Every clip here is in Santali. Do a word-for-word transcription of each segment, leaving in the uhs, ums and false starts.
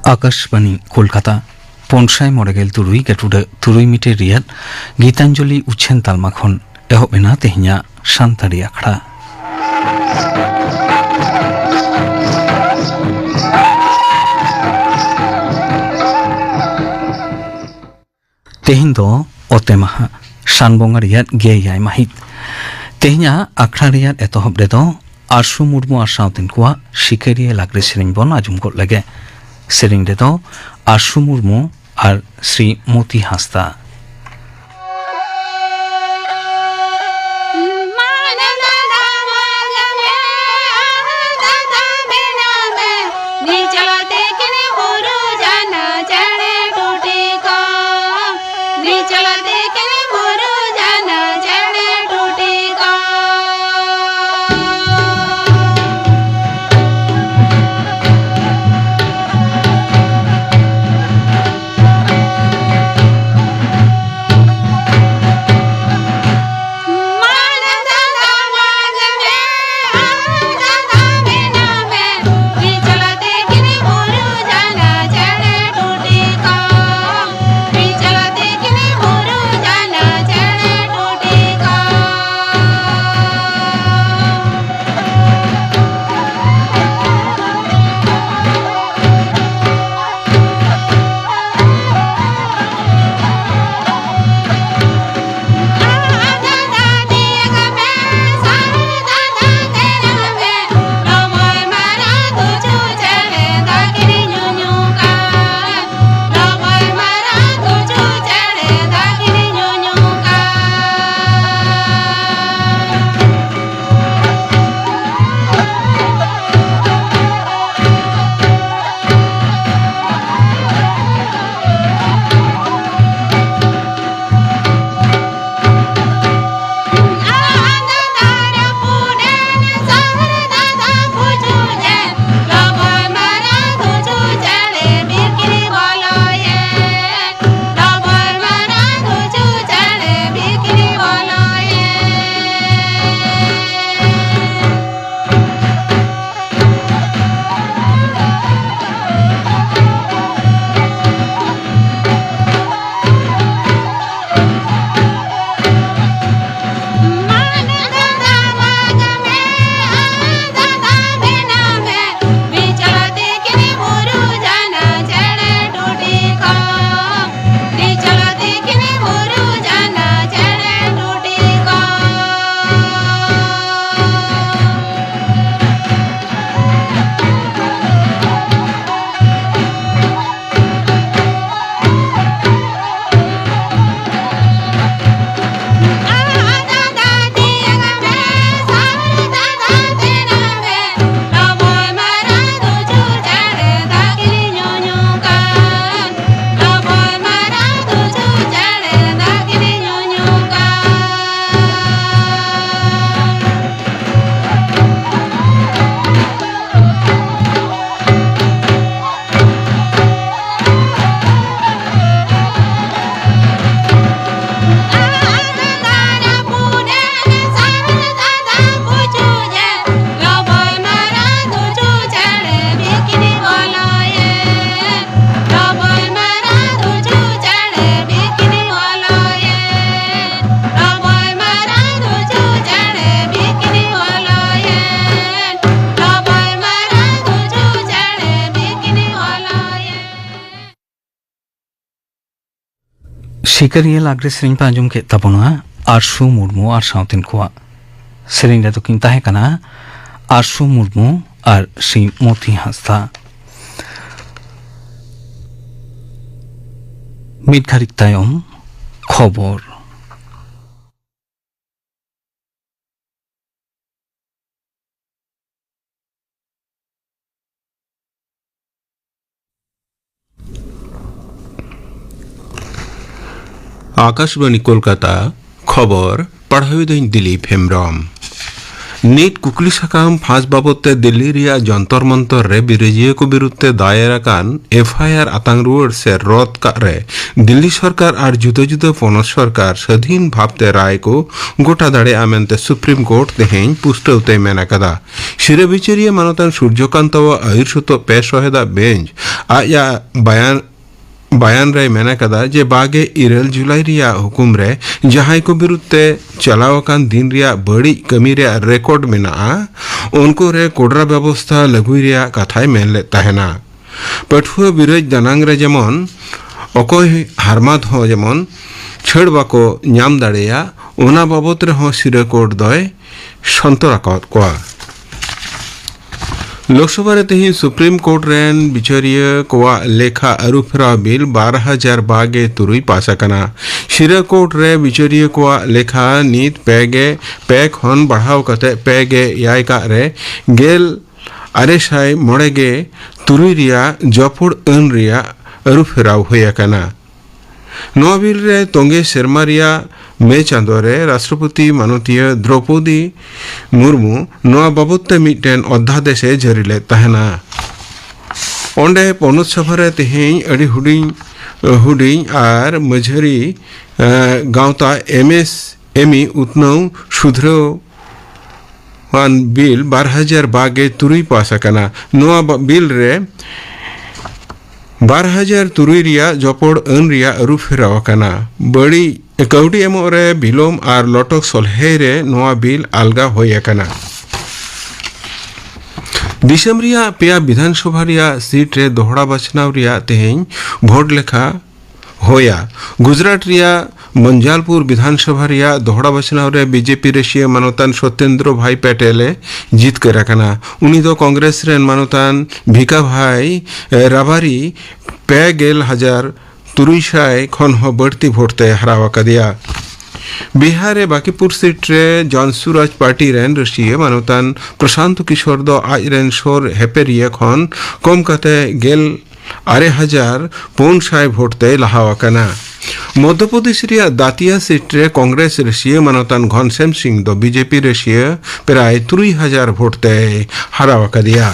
ᱟᱠᱟᱥᱵᱟᱱᱤ ᱠᱳᱞᱠᱟᱛᱟ, ᱯᱩᱱ ᱥᱟᱭ ᱢᱚᱬᱮ ᱜᱮᱞ ᱛᱩᱨᱩᱭ ᱜᱟᱹᱴᱩᱰᱟᱹ ᱛᱩᱨᱩᱭ ᱢᱤᱴᱟᱨ ᱨᱮᱭᱟᱜ ᱜᱤᱛᱟᱧᱡᱚᱞᱤ ᱩᱪᱷᱟᱹᱱ ᱛᱟᱞᱢᱟ ᱠᱷᱚᱱ ᱮᱦᱚᱵ ᱮᱱᱟ ᱛᱮᱦᱮᱧᱟᱜ ᱥᱟᱱᱛᱟᱲᱤ ᱟᱠᱷᱲᱟ᱾ ᱛᱮᱦᱮᱧ ᱫᱚ ᱚᱛᱮ ᱢᱟᱦᱟ, ᱥᱟᱱ ᱵᱚᱸᱜᱟ ᱨᱮᱭᱟᱜ ᱜᱮᱞ ᱮᱭᱟᱭ ᱢᱟᱹᱦᱤᱛ᱾ ᱛᱮᱦᱮᱧᱟᱜ ᱟᱠᱷᱲᱟ ᱨᱮᱭᱟᱜ ᱮᱛᱚᱦᱚᱵ ᱨᱮᱫᱚ ᱟᱥᱩ ᱢᱩᱨᱢᱩ ᱟᱨ ᱥᱟᱶᱛᱮᱱ ᱠᱚᱣᱟᱜ ᱥᱤᱠᱟᱹᱨᱤᱭᱟᱹ ᱞᱟᱜᱽᱲᱮ ᱥᱮᱨᱮᱧ ᱵᱚᱱ ᱟᱸᱡᱚᱢ ᱜᱚᱫ ᱞᱮᱜᱮ᱾ ᱥᱮᱨᱮᱧ ᱨᱮᱫᱚ ᱟᱥᱩ ᱢᱩᱨᱢᱩ ᱟᱨ ᱥᱨᱤ ᱢᱚᱛᱤ ᱦᱟᱸᱥᱫᱟ᱾ ᱤᱠᱟᱹᱨᱤᱭᱟᱹ ᱞᱟᱜᱽᱲᱮ ᱥᱮᱨᱮᱧ ᱯᱮ ᱟᱸᱡᱚᱢ ᱠᱮᱫ ᱛᱟᱵᱚᱱᱟ ᱟᱨᱥᱩ ᱢᱩᱨᱢᱩ ᱟᱨ ᱥᱟᱶᱛᱮᱱ ᱠᱚᱣᱟᱜ᱾ ᱥᱮᱨᱮᱧ ᱨᱮᱫᱚ ᱠᱤᱱ ᱛᱟᱦᱮᱸ ᱠᱟᱱᱟ ᱟᱨᱥᱩ ᱢᱩᱨᱢᱩ ᱟᱨ ᱥᱨᱤᱢᱚᱛᱤ ᱦᱟᱸᱥᱫᱟ᱾ ᱢᱤᱫ ᱜᱷᱟᱹᱲᱤᱡ ᱛᱟᱭᱚᱢ ᱠᱷᱚᱵᱚᱨ᱾ ᱟᱠᱟᱥᱵᱟᱬᱤ ᱠᱳᱞᱠᱟᱛᱟ, ᱠᱷᱚᱵᱚᱨ ᱯᱟᱲᱦᱟᱣᱤᱫᱟᱹᱧ ᱫᱤᱞᱤᱯ ᱦᱮᱢᱵᱽᱨᱚᱢ᱾ ᱱᱤᱴ ᱠᱩᱠᱞᱤ ᱥᱟᱠᱟᱢ ᱯᱷᱟᱸᱥ ᱵᱟᱵᱚᱫ ᱛᱮ ᱫᱤᱞᱞᱤ ᱨᱮᱭᱟᱜ ᱡᱚᱱᱛᱚᱨ ᱢᱚᱱᱛᱚᱨ ᱨᱮ ᱵᱤᱨᱟᱹᱡᱤᱭᱟᱹ ᱠᱚ ᱵᱤᱨᱩᱫᱷ ᱛᱮ ᱫᱟᱭᱮᱨ ᱟᱠᱟᱱ ᱮᱯᱷ ᱟᱭ ᱟᱨ ᱟᱛᱟᱝ ᱨᱩᱣᱟᱹᱲ ᱥᱮ ᱨᱚᱫ ᱠᱟᱜ ᱨᱮ ᱫᱤᱞᱞᱤ ᱥᱚᱨᱠᱟᱨ ᱟᱨ ᱡᱩᱫᱟᱹ ᱡᱩᱫᱟᱹ ᱯᱚᱱᱚᱛ ᱥᱚᱨᱠᱟᱨ ᱥᱟᱹᱫᱷᱤᱱ ᱵᱷᱟᱵᱽᱛᱮ ᱨᱟᱭ ᱠᱚ ᱜᱚᱴᱟ ᱫᱟᱲᱮᱭᱟᱜᱼᱟ ᱢᱮᱱᱛᱮ ᱥᱩᱯᱨᱤᱢ ᱠᱳᱨᱴ ᱛᱮᱦᱮᱧ ᱯᱩᱥᱴᱟᱹᱣ ᱛᱮᱭ ᱢᱮᱱ ᱟᱠᱟᱫᱟ᱾ ᱥᱤᱨᱟᱹ ᱵᱤᱪᱟᱹᱨᱤᱭᱟᱹ ᱢᱟᱱᱚᱛᱟᱱ ᱥᱩᱨᱡᱚᱠᱟᱱᱛᱚᱣᱟᱜ ᱟᱹᱭᱩᱨ ᱥᱩᱛᱩᱜ ᱯᱮ ᱥᱚᱦᱮᱫᱟᱜ ᱵᱮᱧᱪ ᱟᱡᱟᱜ ᱵᱟᱭᱟᱱ ᱵᱟᱭᱟᱱ ᱨᱮᱭ ᱢᱮᱱ ᱟᱠᱟᱫᱟ ᱡᱮ ᱵᱟᱜᱮ ᱤᱨᱟᱹᱞ ᱡᱩᱞᱟᱭ ᱨᱮᱭᱟᱜ ᱦᱩᱠᱩᱢ ᱨᱮ ᱡᱟᱦᱟᱸᱭ ᱠᱚ ᱵᱤᱨᱩᱫᱷ ᱛᱮ ᱪᱟᱞᱟᱣ ᱟᱠᱟᱱ ᱫᱤᱱ ᱨᱮᱭᱟᱜ ᱵᱟᱹᱲᱤᱡ ᱠᱟᱹᱢᱤ ᱨᱮᱭᱟᱜ ᱨᱮᱠᱚᱨᱰ ᱢᱮᱱᱟᱜᱼᱟ, ᱩᱱᱠᱩ ᱨᱮ ᱠᱚᱰᱨᱟ ᱵᱮᱵᱚᱥᱛᱷᱟ ᱞᱟᱹᱜᱩᱭ ᱨᱮᱭᱟᱜ ᱠᱟᱛᱷᱟᱭ ᱢᱮᱱ ᱞᱮᱫ ᱛᱟᱦᱮᱱᱟ᱾ ᱯᱟᱹᱴᱷᱩᱣᱟᱹ ᱵᱤᱨᱟᱹᱡᱽ ᱫᱟᱱᱟᱝ ᱨᱮ ᱡᱮᱢᱚᱱ ᱚᱠᱚᱭ ᱦᱟᱨᱢᱟᱫ ᱦᱚᱸ ᱡᱮᱢᱚᱱ ᱪᱷᱟᱹᱲ ᱵᱟᱠᱚ ᱧᱟᱢ ᱫᱟᱲᱮᱭᱟᱜ, ᱚᱱᱟ ᱵᱟᱵᱚᱛ ᱨᱮᱦᱚᱸ ᱥᱤᱨᱟᱹ ᱠᱳᱨᱴ ᱫᱚᱭ ᱥᱚᱱᱛᱚᱨ ᱟᱠᱟᱫ ᱠᱚᱣᱟ᱾ ᱞᱳᱠᱥᱚᱵᱷᱟ ᱨᱮ ᱛᱮᱦᱮᱧ ᱥᱩᱯᱨᱤᱢ ᱠᱳᱨᱴ ᱨᱮᱱ ᱵᱤᱪᱟᱹᱨᱤᱭᱟᱹ ᱠᱚᱣᱟᱜ ᱞᱮᱠᱷᱟ ᱟᱹᱨᱩᱯᱷᱮᱨᱟᱣ ᱵᱤᱞ ᱵᱟᱨ ᱦᱟᱡᱟᱨ ᱵᱟᱜᱮ ᱛᱩᱨᱩᱭ ᱯᱟᱥ ᱟᱠᱟᱱᱟ᱾ ᱥᱤᱨᱟᱹ ᱠᱳᱨᱴ ᱨᱮ ᱵᱤᱪᱟᱹᱨᱤᱭᱟᱹ ᱠᱚᱣᱟᱜ ᱞᱮᱠᱷᱟ ᱱᱤᱛ ᱯᱮ ᱜᱮ ᱯᱮ ᱠᱷᱚᱱ ᱵᱟᱲᱦᱟᱣ ᱠᱟᱛᱮ ᱯᱮ ᱜᱮ ᱮᱭᱟᱭ ᱠᱟᱜ ᱨᱮ ᱜᱮᱞ ᱟᱨᱮ ᱥᱟᱭ ᱢᱚᱬᱮ ᱜᱮ ᱛᱩᱨᱩᱭ ᱨᱮᱭᱟᱜ ᱡᱚᱯᱚᱲ ᱟᱹᱱ ᱨᱮᱭᱟᱜ ᱟᱹᱨᱩᱯᱷᱮᱨᱟᱣ ᱦᱩᱭ ᱟᱠᱟᱱᱟ᱾ ᱱᱚᱣᱟ ᱵᱤᱞ ᱨᱮ ᱛᱚᱸᱜᱮ ᱥᱮᱨᱢᱟ ᱨᱮᱭᱟᱜ ᱢᱮ ᱪᱟᱸᱫᱳ ᱨᱮ ᱨᱟᱥᱴᱨᱚᱯᱚᱛᱤ ᱢᱟᱱᱚᱛᱤᱭᱟᱹ ᱫᱨᱚᱯᱚᱫᱤ ᱢᱩᱨᱢᱩ ᱱᱚᱣᱟ ᱵᱟᱵᱚᱛ ᱛᱮ ᱢᱤᱫᱴᱮᱱ ᱚᱫᱽᱫᱷᱟᱫᱮᱥ ᱮ ᱡᱟᱹᱨᱤ ᱞᱮᱫ ᱛᱟᱦᱮᱱᱟ᱾ ᱚᱸᱰᱮ ᱯᱚᱱᱚᱛ ᱥᱚᱵᱷᱟ ᱨᱮ ᱛᱮᱦᱮᱧ ᱟᱹᱰᱤ ᱦᱩᱰᱤᱧ, ᱦᱩᱰᱤᱧ ᱟᱨ ᱢᱟᱹᱡᱷᱟᱹᱨᱤ, ᱮ, ᱜᱟᱶᱛᱟ ᱮᱢ ᱮᱥ ᱮᱢ ᱤ ᱩᱛᱱᱟᱹᱣ ᱥᱩᱫᱷᱨᱟᱹᱣ ᱟᱱ ᱵᱤᱞ ᱵᱟᱨ ᱦᱟᱡᱟᱨ ᱵᱟᱜᱮ ᱛᱩᱨᱩᱭ ᱯᱟᱥ ᱟᱠᱟᱱᱟ᱾ ᱱᱚᱣᱟ ᱵᱟ-, ᱵᱤᱞ ᱨᱮ ᱵᱟᱨ ᱦᱟᱡᱟᱨ ᱛᱩᱨᱩᱭ ᱨᱮᱭᱟᱜ ᱡᱚᱯᱚᱲ ᱟᱹᱱ ᱨᱮᱭᱟᱜ ᱟᱹᱨᱩ ᱯᱷᱮᱨᱟᱣ ᱟᱠᱟᱱᱟ᱾ ᱵᱟᱹᱲᱤᱡ ᱠᱟᱹᱣᱰᱤ ᱮᱢᱚᱜ ᱨᱮ ᱵᱤᱞᱚᱢ ᱟᱨ ᱞᱚᱴᱚᱠ ᱥᱚᱞᱦᱮ ᱨᱮ ᱱᱚᱣᱟ ᱵᱤᱞ ᱟᱞᱜᱟ ᱦᱩᱭ ᱟᱠᱟᱱᱟ᱾ ᱫᱤᱥᱚᱢ ᱨᱮᱭᱟᱜ ᱯᱮᱭᱟ ᱵᱤᱫᱷᱟᱱ ᱥᱚᱵᱷᱟ ᱨᱮᱭᱟᱜ ᱥᱤᱴ ᱨᱮ ᱫᱚᱦᱲᱟ ᱵᱟᱪᱷᱱᱟᱣ ᱨᱮᱭᱟᱜ ᱛᱮᱦᱮᱧ ᱵᱷᱳᱴ ᱞᱮᱠᱷᱟ ᱦᱳᱭᱟ᱾ ᱜᱩᱡᱽᱨᱟᱴ ᱨᱮᱭᱟᱜ ᱢᱚᱧᱡᱟᱞᱯᱩᱨ ᱵᱤᱫᱷᱟᱱ ᱥᱚᱵᱷᱟ ᱨᱮᱭᱟᱜ ᱫᱚᱦᱲᱟ ᱵᱟᱪᱷᱱᱟᱣ ᱨᱮ ᱵᱤᱡᱮᱯᱤ ᱨᱟᱹᱥᱤᱭᱟᱹ ᱢᱟᱱᱚᱛᱟᱱ ᱥᱚᱛᱮᱱᱫᱨᱚ ᱵᱷᱟᱭ ᱯᱮᱴᱮᱞ ᱮ ᱡᱤᱛᱠᱟᱹᱨ ᱟᱠᱟᱱᱟ᱾ ᱩᱱᱤ ᱫᱚ ᱠᱚᱝᱜᱨᱮᱥ ᱨᱮᱱ ᱢᱟᱱᱚᱛᱟᱱ ᱵᱷᱤᱠᱟ ᱵᱷᱟᱭ, ᱮ, ᱨᱟᱵᱟᱨᱤ ᱯᱮ ᱜᱮᱞ ᱦᱟᱡᱟᱨ ᱛᱩᱨᱩᱭ ᱥᱟᱭ ᱠᱷᱚᱱ ᱦᱚᱸ ᱵᱟᱹᱲᱛᱤ ᱵᱷᱳᱴ ᱛᱮ ᱦᱟᱨᱟᱣ ᱟᱠᱟᱫᱮᱭᱟ᱾ ᱵᱤᱦᱟᱨ ᱨᱮ ᱵᱟᱸᱠᱤᱯᱩᱨ ᱥᱤᱴ ᱨᱮ ᱡᱚᱱᱥᱩᱨᱟᱡᱽ ᱯᱟᱨᱴᱤ ᱨᱮᱱ ᱨᱟᱹᱥᱤᱭᱟᱹ ᱢᱟᱱᱚᱛᱟᱱ ᱯᱨᱚᱥᱟᱱᱛ ᱠᱤᱥᱳᱨ ᱫᱚ ᱟᱡ ᱨᱮᱱ ᱥᱳᱨ ᱦᱮᱯᱮᱨᱤᱭᱟᱹ ᱠᱷᱚᱱ ᱠᱚᱢ ᱠᱟᱛᱮ ᱜᱮᱞ ᱟᱨᱮ ᱦᱟᱡᱟᱨ ᱯᱩᱱ ᱥᱟᱭ ᱵᱷᱳᱴ ᱛᱮᱭ ᱞᱟᱦᱟ ᱟᱠᱟᱱᱟ᱾ ᱢᱚᱫᱽᱫᱷᱚᱯᱨᱚᱫᱮᱥ ᱨᱮᱭᱟᱜ ᱫᱟᱛᱤᱭᱟ ᱥᱤᱴ ᱨᱮ ᱠᱚᱝᱜᱨᱮᱥ ᱨᱟᱹᱥᱤᱭᱟᱹ ᱢᱟᱱᱚᱛᱟᱱ ᱜᱷᱚᱱᱥᱮᱢ ᱥᱤᱝ ᱫᱚ ᱵᱤᱡᱮᱯᱤ ᱨᱟᱹᱥᱤᱭᱟᱹ ᱯᱨᱟᱭ ᱛᱩᱨᱩᱭ ᱦᱟᱡᱟᱨ ᱵᱷᱳᱴ ᱛᱮᱭ ᱦᱟᱨᱟᱣ ᱟᱠᱟᱫᱮᱭᱟ᱾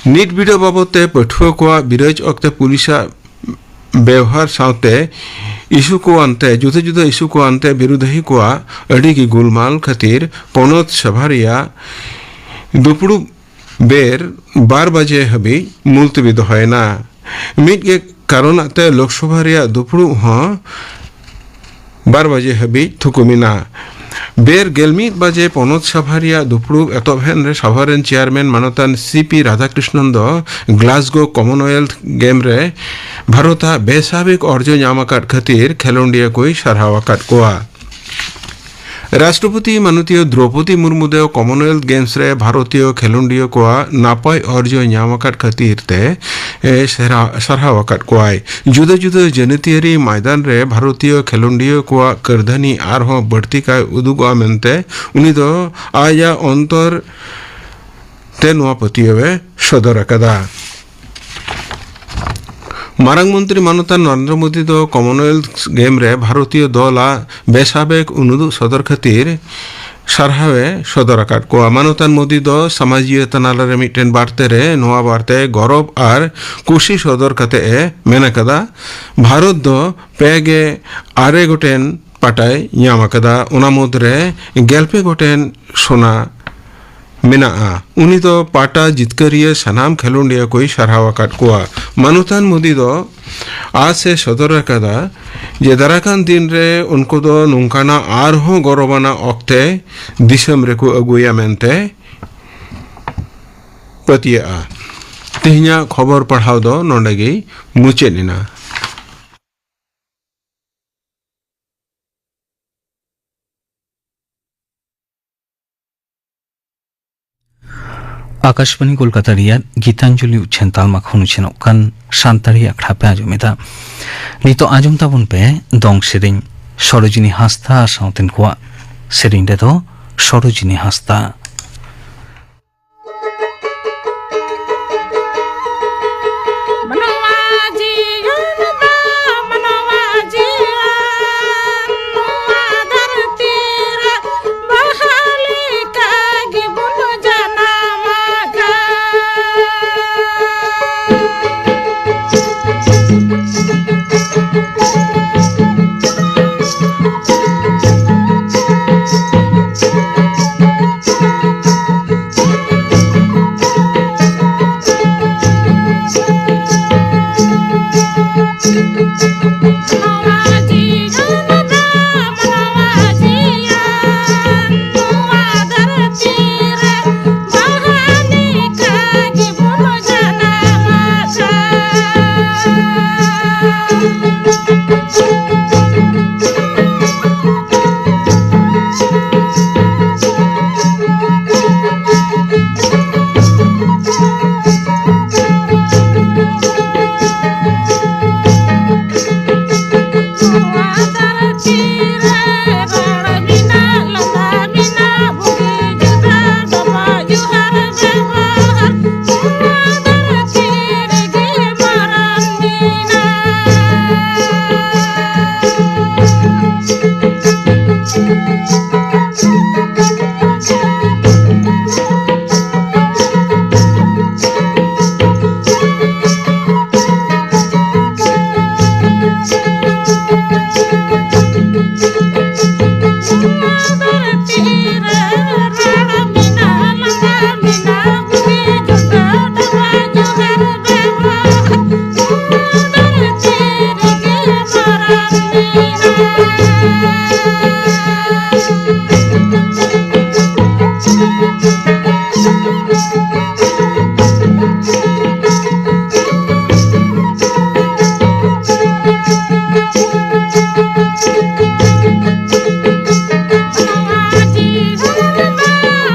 ᱱᱤᱴ ᱵᱤᱰᱟᱹᱣ ᱵᱟᱵᱚᱛ ᱛᱮ ᱯᱟᱹᱴᱷᱩᱣᱟᱹ ᱠᱚᱣᱟᱜ ᱵᱤᱨᱟᱹᱡᱽ ᱚᱠᱛᱮ ᱯᱩᱞᱤᱥᱟᱜ ᱵᱮᱣᱦᱟᱨ ᱥᱟᱶᱛᱮ ᱤᱥᱩ ᱠᱚ ᱟᱱᱛᱮ, ᱡᱩᱫᱟᱹ ᱡᱩᱫᱟᱹ ᱤᱥᱩ ᱠᱚ ᱟᱱᱛᱮ ᱵᱤᱨᱩᱫᱷᱤ ᱠᱚᱣᱟᱜ ᱟᱹᱰᱤ ᱜᱮ ᱜᱩᱞᱢᱟᱞ ᱠᱷᱟᱹᱛᱤᱨ ᱯᱚᱱᱚᱛ ᱥᱚᱵᱷᱟ ᱨᱮᱭᱟᱜ ᱫᱩᱯᱲᱩᱵ ᱵᱮᱨ ᱵᱟᱨ ᱵᱟᱡᱮ ᱦᱟᱹᱵᱤᱡ ᱢᱩᱞᱛᱚᱵᱤ ᱫᱚᱦᱚᱭᱮᱱᱟ᱾ ᱢᱤᱫ ᱜᱮ ᱠᱟᱨᱚᱱᱟᱜ ᱛᱮ ᱞᱳᱠᱥᱚᱵᱷᱟ ᱨᱮᱭᱟᱜ ᱫᱩᱯᱲᱩᱵ ᱦᱚᱸ ᱵᱟᱨ ᱵᱟᱡᱮ ᱦᱟᱹᱵᱤᱡ ᱛᱷᱩᱠᱩᱢ ᱮᱱᱟ᱾ ᱵᱮᱨ ᱜᱮᱞ ᱢᱤᱫ ᱵᱟᱡᱮ ᱯᱚᱱᱚᱛ ᱥᱚᱵᱷᱟ ᱨᱮᱭᱟᱜ ᱫᱩᱯᱲᱩᱵ ᱮᱛᱚᱦᱚᱵ ᱮᱱ ᱨᱮ ᱥᱚᱵᱷᱟ ᱨᱮᱱ ᱪᱮᱭᱟᱨᱢᱮᱱ ᱢᱟᱱᱚᱛᱟᱱ ᱥᱤ ᱯᱤ ᱨᱟᱫᱷᱟᱠᱨᱤᱥᱱᱚᱱ ᱫᱚ ᱜᱞᱟᱥᱜᱳ ᱠᱚᱢᱚᱱᱣᱮᱞᱛᱷ ᱜᱮᱢ ᱨᱮ ᱵᱷᱟᱨᱚᱛᱟᱜ ᱵᱮᱥᱟᱵᱤᱠ ᱚᱨᱡᱚ ᱧᱟᱢ ᱟᱠᱟᱫ ᱠᱷᱟᱹᱛᱤᱨ ᱠᱷᱮᱞᱳᱸᱰᱤᱭᱟᱹ ᱠᱚᱭ ᱥᱟᱨᱦᱟᱣ ᱟᱠᱟᱫ ᱠᱚᱣᱟ᱾ ᱨᱟᱥᱴᱨᱚᱯᱚᱛᱤ ᱢᱟᱱᱚᱛᱤᱭᱟᱹ ᱫᱨᱚᱯᱚᱫᱤ ᱢᱩᱨᱢᱩ ᱫᱚ ᱠᱚᱢᱚᱱᱣᱮᱞᱛᱷ ᱜᱮᱢᱥ ᱨᱮ ᱵᱷᱟᱨᱚᱛᱤᱭᱚ ᱠᱷᱮᱞᱳᱸᱰᱤᱭᱟᱹ ᱠᱚᱣᱟᱜ ᱱᱟᱯᱟᱭ ᱚᱨᱡᱚ ᱧᱟᱢ ᱟᱠᱟᱫ ᱠᱷᱟᱹᱛᱤᱨ ᱛᱮ ᱮ, ᱥᱮᱨᱟ-, ᱥᱟᱨᱦᱟᱣ ᱟᱠᱟᱫ ᱠᱚᱣᱟᱭ᱾ ᱡᱩᱫᱟᱹ ᱡᱩᱫᱟᱹ ᱡᱟᱹᱱᱟᱹᱛᱤᱭᱟᱹᱨᱤ ᱢᱟᱭᱫᱟᱱ ᱨᱮ ᱵᱷᱟᱨᱚᱛᱤᱭᱚ ᱠᱷᱮᱞᱳᱸᱰᱤᱭᱟᱹ ᱠᱚᱣᱟᱜ ᱠᱟᱹᱨᱫᱷᱟᱹᱱᱤ ᱟᱨᱦᱚᱸ ᱵᱟᱹᱲᱛᱤ ᱠᱟᱭ ᱩᱫᱩᱜᱚᱜᱼᱟ ᱢᱮᱱᱛᱮ ᱩᱱᱤ ᱫᱚ ᱟᱡᱟᱜ ᱚᱱᱛᱚᱨ ᱛᱮ ᱱᱚᱣᱟ ᱯᱟᱹᱛᱭᱟᱹᱣ ᱮ ᱥᱚᱫᱚᱨ ᱟᱠᱟᱫᱟ᱾ ᱢᱟᱨᱟᱝ ᱢᱚᱱᱛᱨᱤ ᱢᱟᱱᱚᱛᱟᱱ ᱱᱚᱨᱮᱱᱫᱨᱚ ᱢᱳᱫᱤ ᱫᱚ ᱠᱚᱢᱚᱱᱣᱮᱞᱛᱷ ᱜᱮᱢ ᱨᱮ ᱵᱷᱟᱨᱚᱛᱤᱭᱚ ᱫᱚᱞᱟᱜ ᱵᱮᱥᱟᱵᱮᱠ ᱩᱱᱩᱫᱩᱜ ᱥᱚᱫᱚᱨ ᱠᱷᱟᱹᱛᱤᱨ ᱥᱟᱨᱦᱟᱣ ᱮ ᱥᱚᱫᱚᱨ ᱟᱠᱟᱫ ᱠᱚᱣᱟ᱾ ᱢᱟᱱᱚᱛᱟᱱ ᱢᱳᱫᱤ ᱫᱚ ᱥᱟᱢᱟᱡᱤᱭᱟᱹ ᱛᱟᱱᱟᱞᱟ ᱨᱮ ᱢᱤᱫᱴᱮᱱ ᱵᱟᱨᱛᱮ ᱨᱮ ᱱᱚᱣᱟ ᱵᱟᱨᱛᱮ ᱜᱚᱨᱚᱵ ᱟᱨ ᱠᱩᱥᱤ ᱥᱚᱫᱚᱨ ᱠᱟᱛᱮ ᱮ ᱢᱮᱱ ᱟᱠᱟᱫᱟ, ᱵᱷᱟᱨᱚᱛ ᱫᱚ ᱯᱮ ᱜᱮ ᱟᱨᱮ ᱜᱚᱴᱮᱱ ᱯᱟᱴᱟᱭ ᱧᱟᱢ ᱟᱠᱟᱫᱟ, ᱚᱱᱟ ᱢᱩᱫᱽᱨᱮ ᱜᱮᱞ ᱯᱮ ᱜᱚᱴᱮᱱ ᱥᱚᱱᱟ ᱢᱮᱱᱟᱜᱼᱟ᱾ ᱩᱱᱤ ᱫᱚ ᱯᱟᱴᱟ ᱡᱤᱛᱠᱟᱹᱨᱤᱭᱟᱹ ᱥᱟᱱᱟᱢ ᱠᱷᱮᱞᱳᱸᱰᱤᱭᱟᱹ ᱠᱚᱭ ᱥᱟᱨᱦᱟᱣ ᱟᱠᱟᱫ ᱠᱚᱣᱟ᱾ ᱢᱟᱱᱚᱛᱟᱱ ᱢᱳᱫᱤ ᱫᱚ ᱟᱥ ᱮ ᱥᱚᱫᱚᱨ ᱟᱠᱟᱫᱟ ᱡᱮ ᱫᱟᱨᱟᱭ ᱠᱟᱱ ᱫᱤᱱ ᱨᱮ ᱩᱱᱠᱩ ᱫᱚ ᱱᱚᱝᱠᱟᱱᱟᱜ ᱟᱨᱦᱚᱸ ᱜᱚᱨᱚᱵᱟᱱᱟᱜ ᱚᱠᱛᱮ ᱫᱤᱥᱚᱢ ᱨᱮᱠᱚ ᱟᱹᱜᱩᱭᱟ ᱢᱮᱱᱛᱮ ᱯᱟᱹᱛᱭᱟᱹᱜᱼᱟ᱾ ᱛᱮᱦᱮᱧᱟᱜ ᱠᱷᱚᱵᱚᱨ ᱯᱟᱲᱦᱟᱣ ᱫᱚ ᱱᱚᱰᱮ ᱜᱮ ᱢᱩᱪᱟᱹᱫ ᱮᱱᱟ᱾ ᱟᱠᱟᱥᱵᱟᱬᱤ ᱠᱳᱞᱠᱟᱛᱟ ᱨᱮᱭᱟᱜ ᱜᱤᱛᱟᱧᱡᱚᱞᱤ ᱩᱪᱷᱟᱹᱱ ᱛᱟᱞᱢᱟ ᱠᱷᱚᱱ ᱩᱪᱷᱟᱹᱱᱚᱜ ᱠᱟᱱ ᱥᱟᱱᱛᱟᱲᱤ ᱟᱠᱷᱲᱟ ᱯᱮ ᱟᱸᱡᱚᱢ ᱮᱫᱟ᱾ ᱱᱤᱛᱚᱜ ᱟᱸᱡᱚᱢ ᱛᱟᱵᱚᱱ ᱯᱮ ᱫᱚᱝ ᱥᱮᱨᱮᱧ ᱥᱚᱨᱳᱡᱤᱱᱤ ᱦᱟᱸᱥᱫᱟ ᱟᱨ ᱥᱟᱶᱛᱮᱱ ᱠᱚᱣᱟᱜ᱾ ᱥᱮᱨᱮᱧ ᱨᱮᱫᱚ ᱥᱚᱨᱳᱡᱤᱱᱤ ᱦᱟᱸᱥᱫᱟ᱾ ᱢᱟᱱᱣᱟ ᱡᱤᱭᱚᱱ ᱫᱚ ᱢᱟᱱᱣᱟ ᱡᱤᱭᱚᱱ ᱱᱚᱣᱟ ᱫᱷᱟᱹᱨᱛᱤ ᱨᱮ ᱵᱟᱦᱟ ᱞᱮᱠᱟ ᱜᱮᱵᱚᱱ ᱡᱟᱱᱟᱢ ᱟᱠᱟᱱ᱾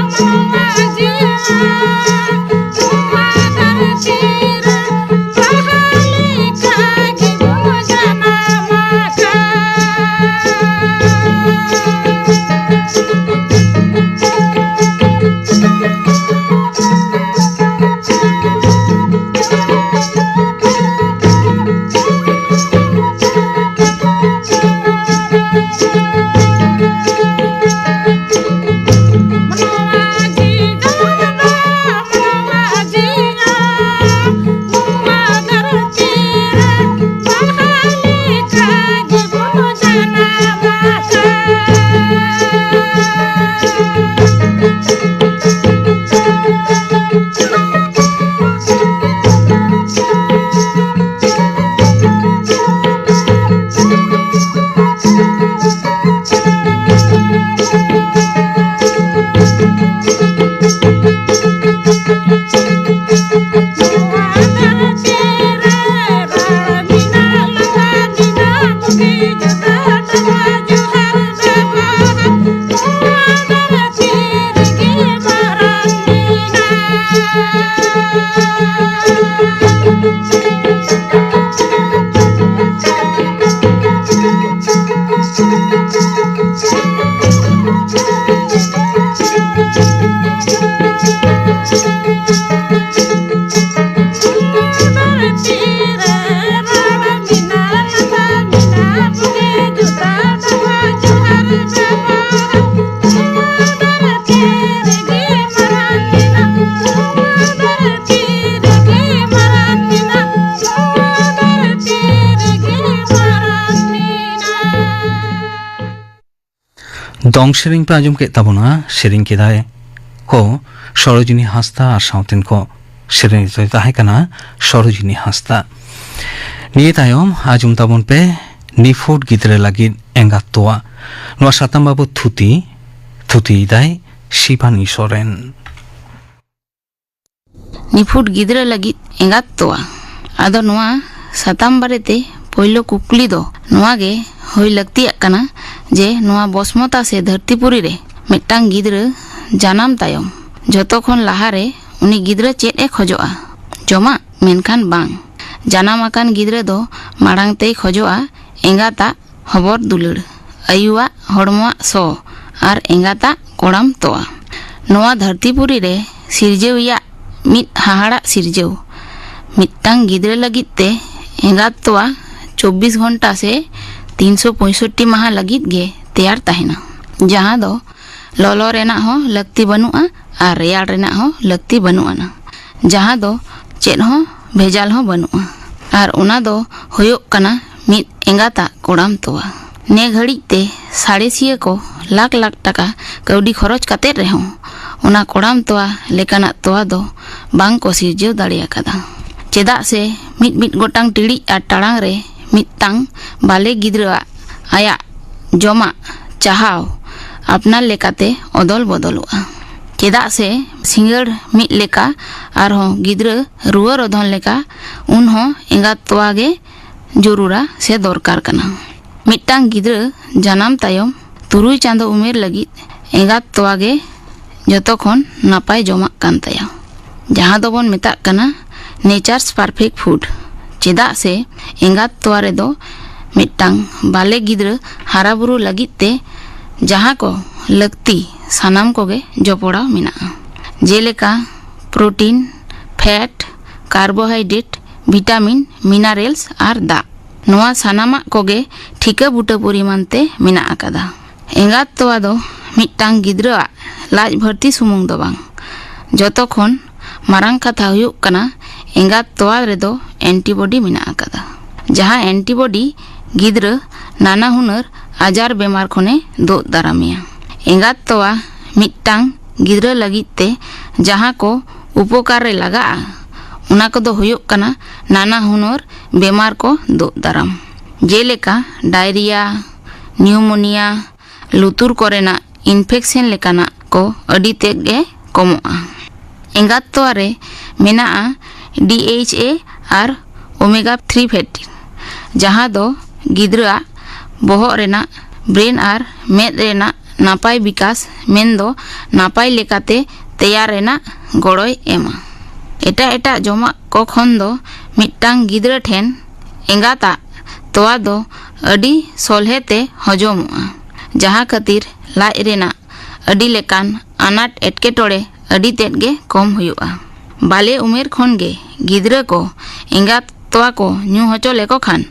ᱫᱚᱝ ᱥᱮᱨᱮᱧ ᱯᱮ ᱟᱸᱡᱚᱢ ᱠᱮᱫ ᱛᱟᱵᱚᱱᱟ, ᱥᱮᱨᱮᱧ ᱠᱮᱫᱟᱭ ᱠᱚ ᱥᱚᱨᱳᱡᱤᱱᱤ ᱦᱟᱸᱥᱫᱟ ᱟᱨ ᱥᱟᱶᱛᱮᱱ ᱠᱚ ᱥᱮᱨᱮᱧ ᱨᱮᱫᱚᱭ ᱛᱟᱦᱮᱸ ᱠᱟᱱᱟ ᱥᱚᱨᱳᱡᱤᱱᱤ ᱦᱟᱸᱥᱫᱟ᱾ ᱱᱤᱭᱟᱹ ᱛᱟᱭᱚᱢ ᱟᱸᱡᱚᱢ ᱛᱟᱵᱚᱱ ᱯᱮ ᱱᱤᱯᱷᱩᱴ ᱜᱤᱫᱽᱨᱟᱹ ᱞᱟᱹᱜᱤᱫ ᱮᱸᱜᱟᱛ ᱛᱚᱣᱟ᱾ ᱱᱚᱣᱟ ᱥᱟᱛᱟᱢ ᱵᱟᱵᱚᱛ ᱛᱷᱩᱛᱤ, ᱛᱷᱩᱛᱤᱭᱮᱫᱟᱭ ᱥᱤᱵᱟᱱᱤ ᱥᱚᱨᱮᱱ᱾ ᱱᱤᱯᱷᱩᱴ ᱜᱤᱫᱽᱨᱟᱹ ᱞᱟᱹᱜᱤᱫ ᱮᱸᱜᱟᱛ ᱛᱚᱣᱟ᱾ ᱟᱫᱚ ᱱᱚᱣᱟ ᱥᱟᱛᱟᱢ ᱵᱟᱨᱮᱛᱮ ᱯᱳᱭᱞᱳ ᱠᱩᱠᱞᱤ ᱫᱚ ᱱᱚᱣᱟ ᱜᱮ ᱦᱩᱭ ᱞᱟᱹᱠᱛᱤᱭᱟᱜ ᱠᱟᱱᱟ ᱡᱮ ᱱᱚᱣᱟ ᱵᱚᱥᱢᱚᱛᱟ ᱥᱮ ᱫᱷᱟᱹᱨᱛᱤᱯᱩᱨᱤ ᱨᱮ ᱢᱤᱫᱴᱟᱝ ᱜᱤᱫᱽᱨᱟᱹ ᱡᱟᱱᱟᱢ ᱛᱟᱭᱚᱢ ᱡᱷᱚᱛᱚ ᱠᱷᱚᱱ ᱞᱟᱦᱟᱨᱮ ᱩᱱᱤ ᱜᱤᱫᱽᱨᱟᱹ ᱪᱮᱫ ᱮ ᱠᱷᱚᱡᱚᱜᱼᱟ? ᱡᱚᱢᱟᱜ? ᱢᱮᱱᱠᱷᱟᱱ ᱵᱟᱝ᱾ ᱡᱟᱱᱟᱢ ᱟᱠᱟᱱ ᱜᱤᱫᱽᱨᱟᱹ ᱫᱚ ᱢᱟᱲᱟᱝ ᱛᱮᱭ ᱠᱷᱚᱡᱚᱜᱼᱟ ᱮᱸᱜᱟᱛᱟᱜ ᱦᱚᱵᱚᱨ ᱫᱩᱞᱟᱹᱲ, ᱟᱭᱳᱣᱟᱜ ᱦᱚᱲᱢᱚᱣᱟᱜ ᱥᱚ ᱟᱨ ᱮᱸᱜᱟᱛᱟᱜ ᱠᱚᱲᱟᱢ ᱛᱚᱣᱟ᱾ ᱱᱚᱣᱟ ᱫᱷᱟᱹᱨᱛᱤᱯᱩᱨᱤ ᱨᱮ ᱥᱤᱨᱡᱟᱹᱣᱤᱭᱟᱜ ᱢᱤᱫ ᱦᱟᱦᱟᱲᱟᱜ ᱥᱤᱨᱡᱟᱹᱣ᱾ ᱢᱤᱫᱴᱟᱝ ᱜᱤᱫᱽᱨᱟᱹ ᱞᱟᱹᱜᱤᱫ ᱛᱮ ᱮᱸᱜᱟᱛ ᱛᱚᱣᱟ ᱪᱚᱵᱵᱤᱥ ᱜᱷᱚᱱᱴᱟ ᱥᱮ ᱛᱤᱱᱥᱚ ᱯᱚᱸᱭᱥᱚᱴᱴᱤ ᱢᱟᱦᱟ ᱞᱟᱹᱜᱤᱫ ᱜᱮ ᱛᱮᱭᱟᱨ ᱛᱟᱦᱮᱱᱟ, ᱡᱟᱦᱟᱸ ᱫᱚ ᱞᱚᱞᱚ ᱨᱮᱱᱟᱜ ᱦᱚᱸ ᱞᱟᱹᱠᱛᱤ ᱵᱟᱹᱱᱩᱜᱼᱟ ᱟᱨ ᱨᱮᱭᱟᱲ ᱨᱮᱱᱟᱜ ᱦᱚᱸ ᱞᱟᱹᱠᱛᱤ ᱵᱟᱹᱱᱩᱜ ᱟᱱᱟ, ᱡᱟᱦᱟᱸ ᱫᱚ ᱪᱮᱫ ᱦᱚᱸ ᱵᱷᱮᱡᱟᱞ ᱦᱚᱸ ᱵᱟᱹᱱᱩᱜᱼᱟ᱾ ᱟᱨ ᱚᱱᱟ ᱫᱚ ᱦᱩᱭᱩᱜ ᱠᱟᱱᱟ ᱢᱤᱫ ᱮᱸᱜᱟᱛᱟᱜ ᱠᱚᱲᱟᱢ ᱛᱚᱣᱟ᱾ ᱱᱮ ᱜᱷᱟᱹᱲᱤᱡ ᱛᱮ ᱥᱟᱬᱮᱥᱤᱭᱟᱹ ᱠᱚ ᱞᱟᱠᱷ ᱞᱟᱠᱷ ᱴᱟᱠᱟ ᱠᱟᱹᱣᱰᱤ ᱠᱷᱚᱨᱚᱪ ᱠᱟᱛᱮᱫ ᱨᱮᱦᱚᱸ ᱚᱱᱟ ᱠᱚᱲᱟᱢ ᱛᱚᱣᱟ ᱞᱮᱠᱟᱱᱟᱜ ᱛᱚᱣᱟ ᱫᱚ ᱵᱟᱝ ᱠᱚ ᱥᱤᱨᱡᱟᱹᱣ ᱫᱟᱲᱮ ᱟᱠᱟᱫᱟ᱾ ᱪᱮᱫᱟᱜ ᱥᱮ ᱢᱤᱫ ᱢᱤᱫ ᱜᱚᱴᱟᱝ ᱴᱤᱲᱤᱡ ᱟᱨ ᱴᱟᱲᱟᱝ ᱨᱮ ᱢᱤᱫᱴᱟᱝ ᱵᱟᱞᱮ ᱜᱤᱫᱽᱨᱟᱹᱣᱟᱜ ᱟᱭᱟᱜ ᱡᱚᱢᱟᱜ ᱪᱟᱦᱟᱣ ᱟᱯᱱᱟᱨ ᱞᱮᱠᱟᱛᱮ ᱚᱫᱚᱞ ᱵᱚᱫᱚᱞᱚᱜᱼᱟ᱾ ᱪᱮᱫᱟᱜ ᱥᱮ ᱥᱤᱸᱜᱟᱹᱲ ᱢᱤᱫ ᱞᱮᱠᱟ ᱟᱨᱦᱚᱸ ᱜᱤᱫᱽᱨᱟᱹ ᱨᱩᱣᱟᱹ ᱨᱚᱫᱷᱚᱱ ᱞᱮᱠᱟ ᱩᱱᱦᱚᱸ ᱮᱸᱜᱟᱛ ᱛᱚᱣᱟ ᱜᱮ ᱡᱚᱨᱩᱨᱟ ᱥᱮ ᱫᱚᱨᱠᱟᱨ ᱠᱟᱱᱟ᱾ ᱢᱤᱫᱴᱟᱝ ᱜᱤᱫᱽᱨᱟᱹ ᱡᱟᱱᱟᱢ ᱛᱟᱭᱚᱢ ᱛᱩᱨᱩᱭ ᱪᱟᱸᱫᱚ ᱩᱢᱮᱨ ᱞᱟᱹᱜᱤᱫ ᱮᱸᱜᱟᱛ ᱛᱚᱣᱟ ᱜᱮ ᱡᱚᱛᱚ ᱠᱷᱚᱱ ᱱᱟᱯᱟᱭ ᱡᱚᱢᱟᱜ ᱠᱟᱱ ᱛᱟᱭᱟ, ᱡᱟᱦᱟᱸ ᱫᱚᱵᱚᱱ ᱢᱮᱛᱟᱜ ᱠᱟᱱᱟ nature's perfect food᱾ ᱪᱮᱫᱟᱜ ᱥᱮ ᱮᱸᱜᱟᱛ ᱛᱚᱣᱟ ᱨᱮᱫᱚ ᱢᱤᱫᱴᱟᱝ ᱵᱟᱞᱮ ᱜᱤᱫᱽᱨᱟᱹ ᱦᱟᱨᱟ ᱵᱩᱨᱩ ᱞᱟᱹᱜᱤᱫ ᱛᱮ ᱡᱟᱦᱟᱸ ᱠᱚ ᱞᱟᱹᱠᱛᱤ ᱥᱟᱱᱟᱢ ᱠᱚᱜᱮ ᱡᱚᱯᱚᱲᱟᱣ ᱢᱮᱱᱟᱜᱼᱟ, ᱡᱮᱞᱮᱠᱟ ᱯᱨᱳᱴᱤᱱ, ᱯᱷᱮᱴ, ᱠᱟᱨᱵᱳᱦᱟᱭᱰᱨᱮᱴ, ᱵᱷᱤᱴᱟᱢᱤᱱ, ᱢᱤᱱᱟᱨᱮᱞᱥ ᱟᱨ ᱫᱟᱜ᱾ ᱱᱚᱣᱟ ᱥᱟᱱᱟᱢᱟᱜ ᱠᱚᱜᱮ ᱴᱷᱤᱠᱟᱹ ᱵᱩᱴᱟᱹ ᱯᱚᱨᱤᱢᱟᱱ ᱛᱮ ᱢᱮᱱᱟᱜ ᱟᱠᱟᱫᱟ᱾ ᱮᱸᱜᱟᱛ ᱛᱚᱣᱟ ᱫᱚ ᱢᱤᱫᱴᱟᱝ ᱜᱤᱫᱽᱨᱟᱹᱣᱟᱜ ᱞᱟᱡ ᱵᱷᱟᱹᱨᱛᱤ ᱥᱩᱢᱩᱝ ᱫᱚ ᱵᱟᱝ, ᱡᱚᱛᱚ ᱠᱷᱚᱱ ᱢᱟᱨᱟᱝ ᱠᱟᱛᱷᱟ ᱦᱩᱭᱩᱜ ᱠᱟᱱᱟ ᱮᱸᱜᱟᱛ ᱛᱚᱣᱟ ᱨᱮᱫᱚ ᱮᱱᱴᱤᱵᱚᱰᱤ ᱢᱮᱱᱟᱜ ᱟᱠᱟᱫᱟ, ᱡᱟᱦᱟᱸ ᱮᱱᱴᱤᱵᱚᱰᱤ ᱜᱤᱫᱽᱨᱟᱹ ᱱᱟᱱᱟ ᱦᱩᱱᱟᱹᱨ ᱟᱡᱟᱨ ᱵᱮᱢᱟᱨ ᱠᱷᱚᱱᱮ ᱫᱳᱜ ᱫᱟᱨᱟᱢᱮᱭᱟ᱾ ᱮᱸᱜᱟᱛ ᱛᱚᱣᱟ ᱢᱤᱫᱴᱟᱝ ᱜᱤᱫᱽᱨᱟᱹ ᱞᱟᱹᱜᱤᱫ ᱛᱮ ᱡᱟᱦᱟᱸ ᱠᱚ ᱩᱯᱚᱠᱟᱨ ᱨᱮ ᱞᱟᱜᱟᱜᱼᱟ, ᱚᱱᱟ ᱠᱚᱫᱚ ᱦᱩᱭᱩᱜ ᱠᱟᱱᱟ ᱱᱟᱱᱟ ᱦᱩᱱᱟᱹᱨ ᱵᱮᱢᱟᱨ ᱠᱚ ᱫᱳᱜ ᱫᱟᱨᱟᱢ, ᱡᱮᱞᱮᱠᱟ ᱰᱟᱭᱨᱤᱭᱟ, ᱱᱤᱭᱩᱢᱳᱱᱤᱭᱟ, ᱞᱩᱛᱩᱨ ᱠᱚᱨᱮᱱᱟᱜ ᱤᱱᱯᱷᱮᱠᱥᱮᱱ ᱞᱮᱠᱟᱱᱟᱜ ᱠᱚ ᱟᱹᱰᱤ ᱛᱮᱫ ᱜᱮ ᱠᱚᱢᱚᱜᱼᱟ᱾ ᱮᱸᱜᱟᱛ ᱛᱚᱣᱟ ᱨᱮ ᱢᱮᱱᱟᱜᱼᱟ ᱰᱤ ᱮᱭᱤᱪ ᱮ ᱟᱨ ᱳᱢᱮᱜᱟ ᱛᱷᱨᱤ ᱯᱷᱮᱴᱤ, ᱡᱟᱦᱟᱸ ᱫᱚ ᱜᱤᱫᱽᱨᱟᱹᱣᱟᱜ ᱵᱚᱦᱚᱜ ᱨᱮᱱᱟᱜ, ᱵᱨᱮᱱ ᱟᱨ ᱢᱮᱫ ᱨᱮᱱᱟᱜ ᱱᱟᱯᱟᱭ ᱵᱤᱠᱟᱥ, ᱢᱮᱱᱫᱚ ᱱᱟᱯᱟᱭ ᱞᱮᱠᱟᱛᱮ ᱛᱮᱭᱟᱨ ᱨᱮᱱᱟᱜ ᱜᱚᱲᱚᱭ ᱮᱢᱟ᱾ ᱮᱴᱟᱜ ᱮᱴᱟᱜ ᱡᱚᱢᱟᱜ ᱠᱚ ᱠᱷᱚᱱ ᱫᱚ ᱢᱤᱫᱴᱟᱝ ᱜᱤᱫᱽᱨᱟᱹ ᱴᱷᱮᱱ ᱮᱸᱜᱟᱛᱟᱜ ᱛᱚᱣᱟ ᱫᱚ ᱟᱹᱰᱤ ᱥᱚᱞᱦᱮ ᱛᱮ ᱦᱚᱡᱚᱢᱚᱜᱼᱟ, ᱡᱟᱦᱟᱸ ᱠᱷᱟᱹᱛᱤᱨ ᱞᱟᱡ ᱨᱮᱱᱟᱜ ᱟᱹᱰᱤ ᱞᱮᱠᱟᱱ ᱟᱱᱟᱴ ᱮᱴᱠᱮᱴᱚᱬᱮ ᱟᱹᱰᱤ ᱛᱮᱫ ᱜᱮ ᱠᱚᱢ ᱦᱩᱭᱩᱜᱼᱟ᱾ ᱵᱟᱞᱮ ᱩᱢᱮᱨ ᱠᱷᱚᱱ ᱜᱮ ᱜᱤᱫᱽᱨᱟᱹ ᱠᱚ ᱮᱸᱜᱟᱛ ᱛᱚᱣᱟ ᱠᱚ ᱧᱩ ᱦᱚᱪᱚ ᱞᱮᱠᱚ ᱠᱷᱟᱱ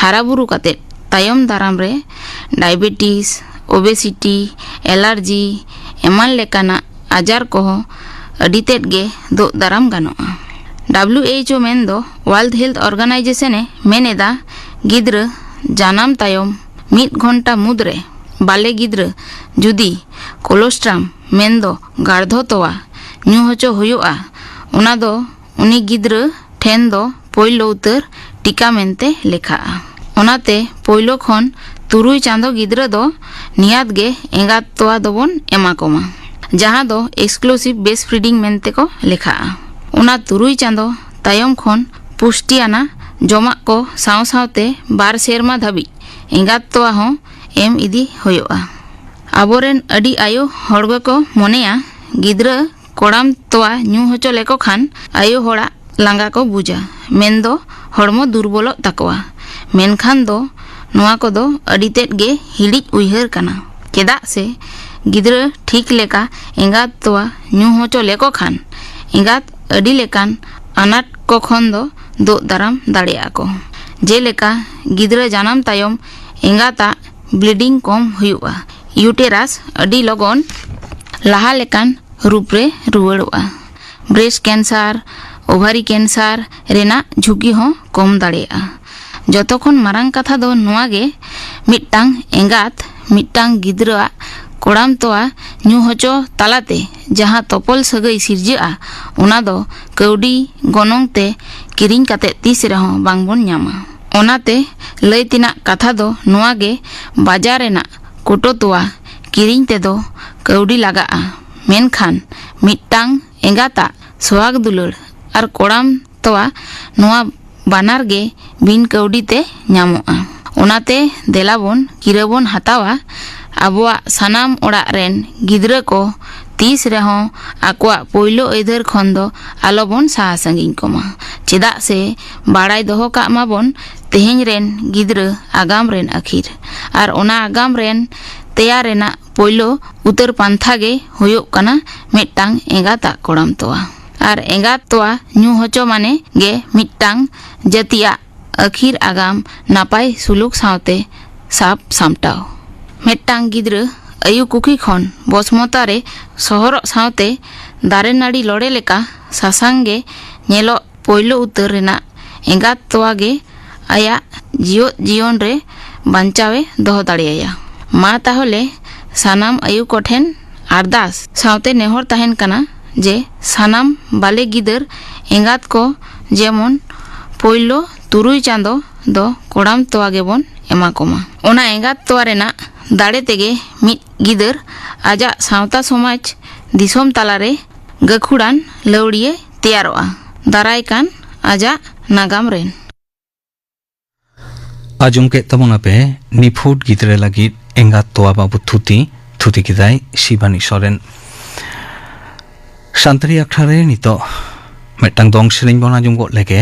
ᱦᱟᱨᱟ ᱵᱩᱨᱩ ᱠᱟᱛᱮ ᱛᱟᱭᱚᱢ ᱫᱟᱨᱟᱢ ᱨᱮ ᱰᱟᱭᱟᱵᱮᱴᱤᱥ, ᱳᱵᱮᱥᱤᱴᱤ, ᱮᱞᱟᱨᱡᱤ ᱮᱢᱟᱱ ᱞᱮᱠᱟᱱᱟᱜ ᱟᱡᱟᱨ ᱠᱚᱦᱚᱸ ᱟᱹᱰᱤ ᱛᱮᱫ ᱜᱮ ᱫᱳᱜ ᱫᱟᱨᱟᱢ ᱜᱟᱱᱚᱜᱼᱟ᱾ ᱰᱟᱵᱞᱤᱭᱩ ᱮᱭᱤᱪ ᱳ ᱢᱮᱱᱫᱚ ᱣᱟᱨᱞᱰ ᱦᱮᱞᱛᱷ ᱚᱨᱜᱟᱱᱟᱭᱡᱮᱥᱚᱱ ᱮ ᱢᱮᱱ ᱮᱫᱟ, ᱜᱤᱫᱽᱨᱟᱹ ᱡᱟᱱᱟᱢ ᱛᱟᱭᱚᱢ ᱢᱤᱫ ᱜᱷᱚᱱᱴᱟ ᱢᱩᱫᱽᱨᱮ ᱵᱟᱞᱮ ᱜᱤᱫᱽᱨᱟᱹ ᱡᱩᱫᱤ ᱠᱳᱞᱳᱥᱴᱨᱟᱢ ᱢᱮᱱᱫᱚ ᱜᱟᱲᱫᱷᱚ ᱛᱚᱣᱟ ᱧᱩ ᱦᱚᱪᱚ ᱦᱩᱭᱩᱜᱼᱟ, ᱚᱱᱟ ᱫᱚ ᱩᱱᱤ ᱜᱤᱫᱽᱨᱟᱹ ᱴᱷᱮᱱ ᱫᱚ ᱯᱳᱭᱞᱳ ᱩᱛᱟᱹᱨ ᱴᱤᱠᱟ ᱢᱮᱱᱛᱮ ᱞᱮᱠᱷᱟᱜᱼᱟ᱾ ᱚᱱᱟᱛᱮ ᱯᱳᱭᱞᱳ ᱠᱷᱚᱱ ᱛᱩᱨᱩᱭ ᱪᱟᱸᱫᱚ ᱜᱤᱫᱽᱨᱟᱹ ᱫᱚ ᱱᱤᱭᱟᱫ ᱜᱮ ᱮᱸᱜᱟᱛ ᱛᱚᱣᱟ ᱫᱚᱵᱚᱱ ᱮᱢᱟ ᱠᱚᱢᱟ, ᱡᱟᱦᱟᱸ ᱫᱚ exclusive breast feeding ᱢᱮᱱᱛᱮ ᱠᱚ ᱞᱮᱠᱷᱟᱜᱼᱟ᱾ ᱚᱱᱟ ᱛᱩᱨᱩᱭ ᱪᱟᱸᱫᱚ ᱛᱟᱭᱚᱢ ᱠᱷᱚᱱ ᱯᱩᱥᱴᱤᱭᱟᱱᱟ ᱡᱚᱢᱟᱜ ᱠᱚ ᱥᱟᱶ ᱥᱟᱶᱛᱮ ᱵᱟᱨ ᱥᱮᱨᱢᱟ ᱫᱷᱟᱹᱵᱤᱡ ᱮᱸᱜᱟᱛ ᱛᱚᱣᱟ ᱦᱚᱸ ᱮᱢ ᱤᱫᱤ ᱦᱩᱭᱩᱜᱼᱟ᱾ ᱟᱵᱚᱨᱮᱱ ᱟᱹᱰᱤ ᱟᱭᱳ ᱦᱚᱲ ᱜᱮᱠᱚ ᱢᱚᱱᱮᱭᱟ, ᱜᱤᱫᱽᱨᱟᱹ ᱠᱚᱲᱟᱢ ᱛᱚᱣᱟ ᱧᱩ ᱦᱚᱪᱚ ᱞᱮᱠᱚ ᱠᱷᱟᱱ ᱟᱭᱳ ᱦᱚᱲᱟᱜ ᱞᱟᱸᱜᱟ ᱠᱚ ᱵᱩᱡᱟ, ᱢᱮᱱᱫᱚ ᱦᱚᱲᱢᱚ ᱫᱩᱨᱵᱚᱞᱚᱜ ᱛᱟᱠᱚᱣᱟ᱾ ᱢᱮᱱᱠᱷᱟᱱ ᱫᱚ ᱱᱚᱣᱟ ᱠᱚᱫᱚ ᱟᱹᱰᱤ ᱛᱮᱫ ᱜᱮ ᱦᱤᱲᱤᱡ ᱩᱭᱦᱟᱹᱨ ᱠᱟᱱᱟ᱾ ᱪᱮᱫᱟᱜ ᱥᱮ ᱜᱤᱫᱽᱨᱟᱹ ᱴᱷᱤᱠ ᱞᱮᱠᱟ ᱮᱸᱜᱟᱛ ᱛᱚᱣᱟ ᱧᱩ ᱦᱚᱪᱚ ᱞᱮᱠᱚ ᱠᱷᱟᱱ ᱮᱸᱜᱟᱛ ᱟᱹᱰᱤ ᱞᱮᱠᱟᱱ ᱟᱱᱟᱴ ᱠᱚ ᱠᱷᱚᱱ ᱫᱚ ᱫᱳᱜ ᱫᱟᱨᱟᱢ ᱫᱟᱲᱮᱭᱟᱜᱼᱟ ᱠᱚ᱾ ᱡᱮᱞᱮᱠᱟ ᱜᱤᱫᱽᱨᱟᱹ ᱡᱟᱱᱟᱢ ᱛᱟᱭᱚᱢ ᱮᱸᱜᱟᱛᱟᱜ ᱵᱞᱤᱰᱤᱝ ᱠᱚᱢ ᱦᱩᱭᱩᱜᱼᱟ, ᱤᱭᱩᱴᱮᱨᱟᱥ ᱟᱹᱰᱤ ᱞᱚᱜᱚᱱ ᱞᱟᱦᱟ ᱞᱮᱠᱟᱱ ᱨᱩᱯ ᱨᱮ ᱨᱩᱣᱟᱹᱲᱚᱜᱼᱟ᱾ ᱵᱨᱮᱥᱴ ᱠᱮᱱᱥᱟᱨ, ᱳᱵᱷᱟᱨᱤ ᱠᱮᱱᱥᱟᱨ ᱨᱮᱱᱟᱜ ᱡᱷᱩᱸᱠᱤ ᱦᱚᱸ ᱠᱚᱢ ᱫᱟᱲᱮᱭᱟᱜᱼᱟ᱾ ᱡᱚᱛᱚ ᱠᱷᱚᱱ ᱢᱟᱨᱟᱝ ᱠᱟᱛᱷᱟ ᱫᱚ ᱱᱚᱣᱟ ᱜᱮ, ᱢᱤᱫᱴᱟᱝ ᱮᱸᱜᱟᱛ ᱢᱤᱫᱴᱟᱝ ᱜᱤᱫᱽᱨᱟᱹᱣᱟᱜ ᱠᱚᱲᱟᱢ ᱛᱚᱣᱟ ᱧᱩ ᱦᱚᱪᱚ ᱛᱟᱞᱟᱛᱮ ᱡᱟᱦᱟᱸ ᱛᱚᱯᱚᱞ ᱥᱟᱹᱜᱟᱹᱭ ᱥᱤᱨᱡᱟᱹᱜᱼᱟ, ᱚᱱᱟ ᱫᱚ ᱠᱟᱹᱣᱰᱤ ᱜᱚᱱᱚᱝ ᱛᱮ ᱠᱤᱨᱤᱧ ᱠᱟᱛᱮ ᱛᱤᱥ ᱨᱮᱦᱚᱸ ᱵᱟᱝᱵᱚᱱ ᱧᱟᱢᱟ᱾ ᱚᱱᱟᱛᱮ ᱞᱟᱹᱭ ᱛᱮᱱᱟᱜ ᱠᱟᱛᱷᱟ ᱫᱚ ᱱᱚᱣᱟ ᱜᱮ, ᱵᱟᱡᱟᱨ ᱨᱮᱱᱟᱜ ᱠᱳᱴᱳ ᱛᱚᱣᱟ ᱠᱤᱨᱤᱧ ᱛᱮᱫᱚ ᱠᱟᱹᱣᱰᱤ ᱞᱟᱜᱟᱜᱼᱟ, ᱢᱮᱱᱠᱷᱟᱱ ᱢᱤᱫᱴᱟᱝ ᱮᱸᱜᱟᱛᱟᱜ ᱥᱚᱦᱟᱜᱽ ᱫᱩᱞᱟᱹᱲ ᱟᱨ ᱠᱚᱲᱟᱢ ᱛᱚᱣᱟ, ᱱᱚᱣᱟ ᱵᱟᱱᱟᱨ ᱜᱮ ᱵᱤᱱ ᱠᱟᱹᱣᱰᱤ ᱛᱮ ᱧᱟᱢᱚᱜᱼᱟ᱾ ᱚᱱᱟᱛᱮ ᱫᱮᱞᱟ ᱵᱚᱱ ᱠᱤᱨᱟᱹ ᱵᱚᱱ ᱦᱟᱛᱟᱣᱟ, ᱟᱵᱚᱣᱟᱜ ᱥᱟᱱᱟᱢ ᱚᱲᱟᱜ ᱨᱮᱱ ᱜᱤᱫᱽᱨᱟᱹ ᱠᱚ ᱛᱤᱥ ᱨᱮᱦᱚᱸ ᱟᱠᱚᱣᱟᱜ ᱯᱳᱭᱞᱳ ᱟᱹᱭᱫᱟᱹᱨ ᱠᱷᱚᱱ ᱫᱚ ᱟᱞᱚ ᱵᱚᱱ ᱥᱟᱦᱟ ᱥᱟᱺᱜᱤᱧ ᱠᱚᱢᱟ᱾ ᱪᱮᱫᱟᱜ ᱥᱮ ᱵᱟᱲᱟᱭ ᱫᱚᱦᱚ ᱠᱟᱜ ᱢᱟᱵᱚᱱ, ᱛᱮᱦᱮᱧ ᱨᱮᱱ ᱜᱤᱫᱽᱨᱟᱹ ᱟᱜᱟᱢ ᱨᱮᱱ ᱟᱹᱠᱷᱤᱨ, ᱟᱨ ᱚᱱᱟ ᱟᱜᱟᱢ ᱨᱮᱱ ᱛᱮᱭᱟᱨ ᱨᱮᱱᱟᱜ ᱯᱳᱭᱞᱳ ᱩᱛᱟᱹᱨ ᱯᱟᱱᱛᱷᱟ ᱜᱮ ᱦᱩᱭᱩᱜ ᱠᱟᱱᱟ ᱢᱤᱫᱴᱟᱝ ᱮᱸᱜᱟᱛᱟᱜ ᱠᱚᱲᱟᱢ ᱛᱚᱣᱟ᱾ ᱟᱨ ᱮᱸᱜᱟᱛ ᱛᱚᱣᱟ ᱧᱩ ᱦᱚᱪᱚ ᱢᱟᱱᱮ ᱜᱮ ᱢᱤᱫᱴᱟᱝ ᱡᱟᱹᱛᱤᱭᱟᱜ ᱟᱹᱠᱷᱤᱨ ᱟᱜᱟᱢ ᱱᱟᱯᱟᱭ ᱥᱩᱞᱩᱠ ᱥᱟᱶᱛᱮ ᱥᱟᱵ ᱥᱟᱢᱴᱟᱣ᱾ ᱢᱤᱫᱴᱟᱝ ᱜᱤᱫᱽᱨᱟᱹ ᱟᱭᱩ ᱠᱩᱠᱷᱤ ᱠᱷᱚᱱ ᱵᱚᱥᱢᱚᱛᱟ ᱨᱮ ᱥᱚᱦᱚᱨᱚᱜ ᱥᱟᱶᱛᱮ ᱫᱟᱨᱮ ᱱᱟᱹᱲᱤ ᱞᱚᱲᱮ ᱞᱮᱠᱟ ᱥᱟᱥᱟᱝ ᱜᱮ ᱧᱮᱞᱚᱜ ᱯᱳᱭᱞᱳ ᱩᱛᱟᱹᱨ ᱨᱮᱱᱟᱜ ᱮᱸᱜᱟᱛ ᱛᱚᱣᱟ ᱜᱮ ᱟᱭᱟᱜ ᱡᱤᱣᱮᱫ ᱡᱤᱭᱚᱱ ᱨᱮ ᱵᱟᱧᱪᱟᱣᱮ ᱫᱚᱦᱚ ᱫᱟᱲᱮᱭᱟᱭᱟ᱾ ᱢᱟ ᱛᱟᱦᱚᱞᱮ ᱥᱟᱱᱟᱢ ᱟᱭᱳ ᱠᱚᱴᱷᱮᱱ ᱟᱨᱫᱟᱥ ᱥᱟᱶᱛᱮ ᱱᱮᱦᱚᱨ ᱛᱟᱦᱮᱱ ᱠᱟᱱᱟ ᱡᱮ ᱥᱟᱱᱟᱢ ᱵᱟᱞᱮ ᱜᱤᱫᱟᱹᱨ ᱮᱸᱜᱟᱛ ᱠᱚ ᱡᱮᱢᱚᱱ ᱯᱳᱭᱞᱳ ᱛᱩᱨᱩᱭ ᱪᱟᱸᱫᱚ ᱫᱚ ᱠᱚᱲᱟᱢ ᱛᱚᱣᱟ ᱜᱮᱵᱚᱱ ᱮᱢᱟ ᱠᱚᱢᱟ᱾ ᱚᱱᱟ ᱮᱸᱜᱟᱛ ᱛᱚᱣᱟ ᱨᱮᱱᱟᱜ ᱫᱟᱲᱮ ᱛᱮᱜᱮ ᱢᱤᱫ ᱜᱤᱫᱟᱹᱨ ᱟᱡᱟᱜ ᱥᱟᱶᱛᱟ ᱥᱚᱢᱟᱡᱽ ᱫᱤᱥᱚᱢ ᱛᱟᱞᱟᱨᱮ ᱜᱟᱹᱠᱷᱩᱲᱟᱱ ᱞᱟᱹᱣᱲᱤᱭᱟᱹ ᱛᱮᱭᱟᱨᱚᱜᱼᱟ, ᱫᱟᱨᱟᱭ ᱠᱟᱱ ᱟᱡᱟᱜ ᱱᱟᱜᱟᱢ ᱨᱮᱱ᱾ ᱟᱸᱡᱚᱢ ᱠᱮᱫ ᱛᱟᱵᱚᱱᱟᱯᱮ ᱱᱤᱯᱷᱩᱴ ᱜᱤᱫᱽᱨᱟᱹ ᱞᱟᱹᱜᱤᱫ ᱮᱸᱜᱟᱛ ᱛᱚᱣᱟ ᱵᱟᱵᱚᱫ ᱛᱷᱩᱛᱤ᱾ ᱛᱷᱩᱛᱤ ᱠᱮᱫᱟᱭ ᱥᱤᱵᱟᱱᱤ ᱥᱚᱨᱮᱱ᱾ ᱥᱟᱱᱛᱟᱲᱤ ᱟᱠᱷᱲᱟ ᱨᱮ ᱱᱤᱛᱚᱜ ᱢᱤᱫᱴᱟᱝ ᱫᱚᱝ ᱥᱮᱨᱮᱧ ᱵᱚᱱ ᱟᱸᱡᱚᱢ ᱜᱚᱫ ᱞᱮᱜᱮ᱾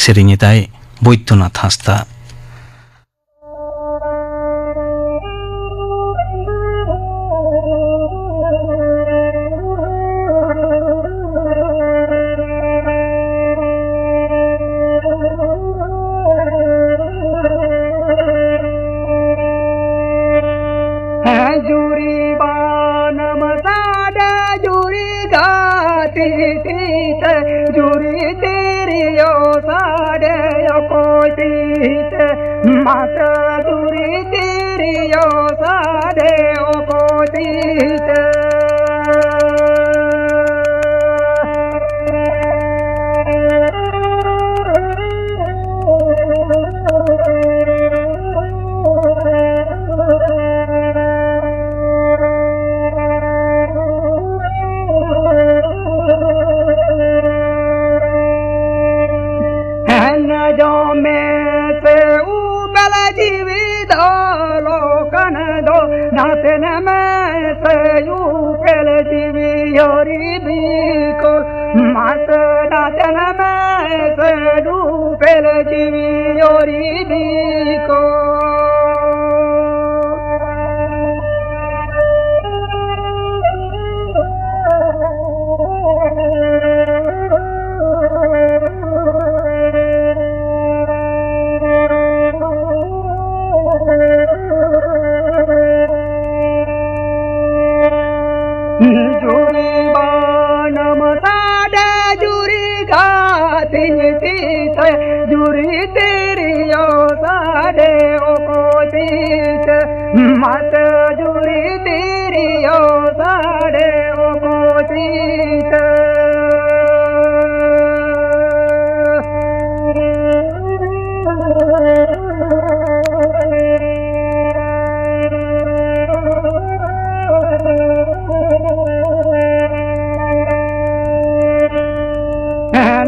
ᱥᱮᱨᱮᱧ ᱮᱫᱟᱭ ᱵᱳᱭᱫᱚᱱᱟᱛᱷ ᱦᱟᱸᱥᱫᱟ᱾ ᱡᱩᱨᱤ ᱵᱟᱱᱟᱢ ᱥᱟᱰᱮ ᱡᱩᱨᱤ ᱜᱟᱛᱮ ᱛᱤᱛᱮ, ᱡᱩᱨᱤ ᱛᱤᱨᱭᱳ ᱥᱟᱰᱮ ᱚᱠᱚᱭ ᱛᱤᱛᱮ, ᱢᱟᱥᱮ ᱡᱩᱨᱤ ᱛᱤᱨᱭᱳ ᱥᱟᱰᱮ ᱚᱠᱚᱭ ᱛᱤᱛᱮ᱾ ᱟᱸᱡᱚᱢ ᱢᱮᱥᱮ ᱩᱯᱮᱞ ᱡᱤᱣᱤ ᱫᱚ ᱞᱚᱠᱟᱱ ᱫᱚ ᱱᱟᱥᱮᱱ ᱢᱮᱥᱮ ᱩᱯᱮᱞ ᱡᱤᱣᱤ ᱦᱚᱨᱤ ᱵᱤᱠᱚᱞ ᱢᱟᱥᱮ ᱱᱟᱥᱮᱱ ᱢᱮᱥᱮ ᱩᱯᱮᱞ ᱡᱤᱣᱤ ᱦᱚᱨᱤ ᱵᱤᱠᱚᱞ᱾ ᱡᱩᱨᱤ ᱵᱟᱱᱟᱢ ᱥᱟᱰᱮ ᱡᱩᱨᱤ ᱜᱟᱛᱤᱧ ᱛᱤᱛᱮ, ᱡᱩᱨᱤ ᱛᱤᱨᱭᱳ ᱥᱟᱰᱮ ᱚᱠᱚᱭ ᱢᱟᱛᱚ ᱡᱩᱨᱤ ᱛᱤᱨᱭᱳ ᱥᱟᱰᱮ ᱚᱠᱚᱭ ᱪᱤᱱᱛᱟᱹ᱾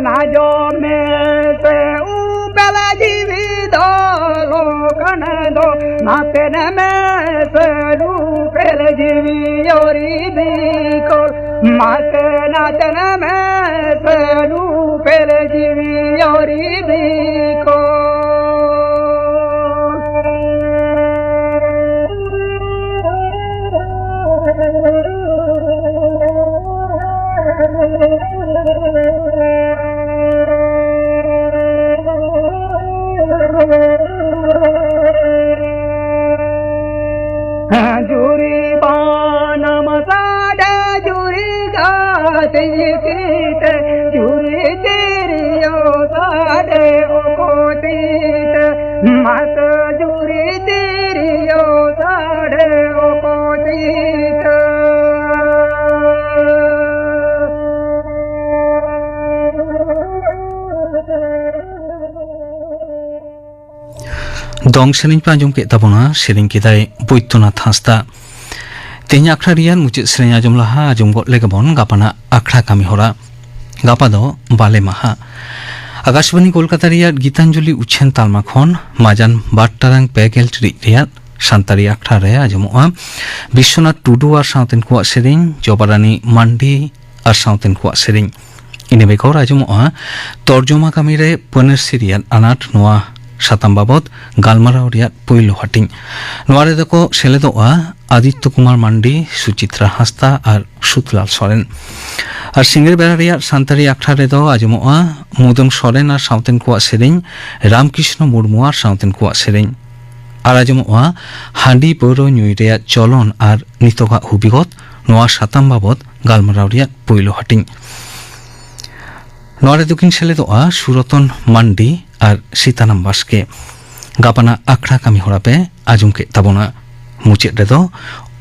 ᱱᱟᱡᱚᱢ ᱢᱮᱥᱮ ᱩᱯᱮᱞ ᱡᱤᱣᱤ ᱫᱚ ᱞᱚᱠᱷᱱ ᱫᱚ ᱱᱟᱛᱮᱱ ᱢᱮᱥᱮ ᱩᱯᱮᱞ ᱡᱤᱣᱤ ᱚᱨᱤ ᱵᱤᱠᱚᱞ ᱢᱟᱥᱮ ᱱᱟᱛᱮᱱ ᱢᱮᱥᱮ ᱩᱯᱮᱞ ᱡᱤᱣᱤ ᱚᱨᱤ ᱵᱤᱠᱚᱞ᱾ ᱡᱩᱨᱤ ᱵᱟᱱᱟᱢ ᱥᱟᱰᱮ ᱡᱩᱨᱤ ᱜᱟᱛᱮ ᱛᱤᱛᱮ ᱡᱩᱨᱤ ᱛᱤᱨᱭᱳ ᱥᱟᱰᱮ ᱚᱠᱚᱭ ᱛᱤᱛᱮ ᱢᱟᱛᱚ ᱡᱩᱨᱤ ᱛᱤᱨᱭᱳ ᱥᱟᱰᱮ ᱚᱠᱚᱭ ᱛᱤᱛᱮ᱾ ᱫᱚᱝ ᱥᱮᱨᱮᱧ ᱯᱮ ᱟᱸᱡᱚᱢ ᱠᱮᱫ ᱛᱟᱵᱚᱱᱟ, ᱥᱮᱨᱮᱧ ᱠᱮᱫᱟᱭ ᱵᱳᱭᱫᱚᱱᱟᱛᱷ ᱦᱟᱸᱥᱫᱟ᱾ ᱛᱮᱦᱮᱧ ᱟᱠᱷᱲᱟ ᱨᱮᱭᱟᱜ ᱢᱩᱪᱟᱹᱫ ᱥᱮᱨᱮᱧ ᱟᱸᱡᱚᱢ ᱞᱟᱦᱟ ᱟᱸᱡᱚᱢ ᱜᱚᱫ ᱞᱮᱜᱮ ᱵᱚᱱ ᱜᱟᱯᱟᱱᱟᱜ ᱟᱠᱷᱲᱟ ᱠᱟᱹᱢᱤ ᱦᱚᱨᱟ᱾ ᱜᱟᱯᱟ ᱫᱚ ᱵᱟᱞᱮ ᱢᱟᱦᱟ᱾ ᱟᱠᱟᱥᱵᱟᱱᱤ ᱠᱳᱞᱠᱟᱛᱟ ᱨᱮᱭᱟᱜ ᱜᱤᱛᱟᱧᱡᱚᱞᱤ ᱩᱪᱷᱟᱹᱱ ᱛᱟᱞᱢᱟ ᱠᱷᱚᱱ ᱢᱟᱡᱟᱱ ᱵᱟᱨ ᱴᱟᱲᱟᱝ ᱯᱮ ᱜᱮᱞ ᱴᱤᱲᱤᱡ ᱨᱮᱭᱟᱜ ᱥᱟᱱᱛᱟᱲᱤ ᱟᱠᱷᱲᱟ ᱨᱮ ᱟᱸᱡᱚᱢᱚᱜᱼᱟ ᱵᱤᱥᱥᱚᱱᱟᱛᱷ ᱴᱩᱰᱩ ᱟᱨ ᱥᱟᱶᱛᱮᱱ ᱠᱚᱣᱟᱜ ᱥᱮᱨᱮᱧ, ᱡᱚᱵᱟᱨᱟᱱᱤ ᱢᱟᱱᱰᱤ ᱟᱨ ᱥᱟᱶᱛᱮᱱ ᱠᱚᱣᱟᱜ ᱥᱮᱨᱮᱧ᱾ ᱤᱱᱟᱹ ᱵᱮᱜᱚᱨ ᱟᱸᱡᱚᱢᱚᱜᱼᱟ ᱛᱚᱨᱡᱚᱢᱟ ᱠᱟᱹᱢᱤ ᱨᱮ ᱯᱟᱹᱱᱟᱹᱨᱥᱤ ᱨᱮᱭᱟᱜ ᱟᱱᱟᱴ, ᱱᱚᱣᱟ ᱥᱟᱛᱟᱢ ᱵᱟᱵᱚᱛ ᱜᱟᱞᱢᱟᱨᱟᱣ ᱨᱮᱭᱟᱜ ᱯᱩᱭᱞᱩ ᱦᱟᱹᱴᱤᱧ᱾ ᱱᱚᱣᱟ ᱨᱮᱫᱚ ᱠᱚ ᱥᱮᱞᱮᱫᱚᱜᱼᱟ ᱟᱫᱤᱛᱛᱚ ᱠᱩᱢᱟᱨ ᱢᱟᱱᱰᱤ, ᱥᱩᱪᱤᱛᱨᱟ ᱦᱟᱸᱥᱫᱟ ᱟᱨ ᱥᱩᱛᱞᱟᱞ ᱥᱚᱨᱮᱱ᱾ ᱟᱨ ᱥᱤᱸᱜᱟᱹᱲ ᱵᱮᱲᱟ ᱨᱮᱭᱟᱜ ᱥᱟᱱᱛᱟᱲᱤ ᱟᱠᱷᱲᱟ ᱨᱮᱫᱚ ᱟᱸᱡᱚᱢᱚᱜᱼᱟ ᱢᱩᱫᱟᱹᱢ ᱥᱚᱨᱮᱱ ᱟᱨ ᱥᱟᱶᱛᱮᱱ ᱠᱚᱣᱟᱜ ᱥᱮᱨᱮᱧ, ᱨᱟᱢᱠᱨᱤᱥᱱᱚ ᱢᱩᱨᱢᱩ ᱟᱨ ᱥᱟᱶᱛᱮᱱ ᱠᱚᱣᱟᱜ ᱥᱮᱨᱮᱧ᱾ ᱟᱨ ᱟᱸᱡᱚᱢᱚᱜᱼᱟ ᱦᱟᱺᱰᱤ ᱯᱟᱹᱣᱨᱟᱹ ᱧᱩᱭ ᱨᱮᱭᱟᱜ ᱪᱚᱞᱚᱱ ᱟᱨ ᱱᱤᱛᱚᱜᱟᱜ ᱦᱩᱵᱤᱜᱚᱛ, ᱱᱚᱣᱟ ᱥᱟᱛᱟᱢ ᱵᱟᱵᱚᱛ ᱜᱟᱞᱢᱟᱨᱟᱣ ᱨᱮᱭᱟᱜ ᱯᱩᱭᱞᱩ ᱦᱟᱹᱴᱤᱧ᱾ ᱱᱚᱣᱟ ᱨᱮᱫᱚ ᱠᱤᱱ ᱥᱮᱞᱮᱫᱚᱜᱼᱟ ᱥᱩᱨᱚᱛᱚᱱ ᱢᱟᱱᱰᱤ ᱟᱨ ᱥᱤᱛᱟᱨᱟᱢ ᱵᱟᱥᱠᱮ᱾ ᱜᱟᱯᱟᱱᱟᱜ ᱟᱠᱷᱲᱟ ᱠᱟᱹᱢᱤ ᱦᱚᱨᱟ ᱯᱮ ᱟᱸᱡᱚᱢ ᱠᱮᱫ ᱛᱟᱵᱚᱱᱟ᱾ ᱢᱩᱪᱟᱹᱫ ᱨᱮᱫᱚ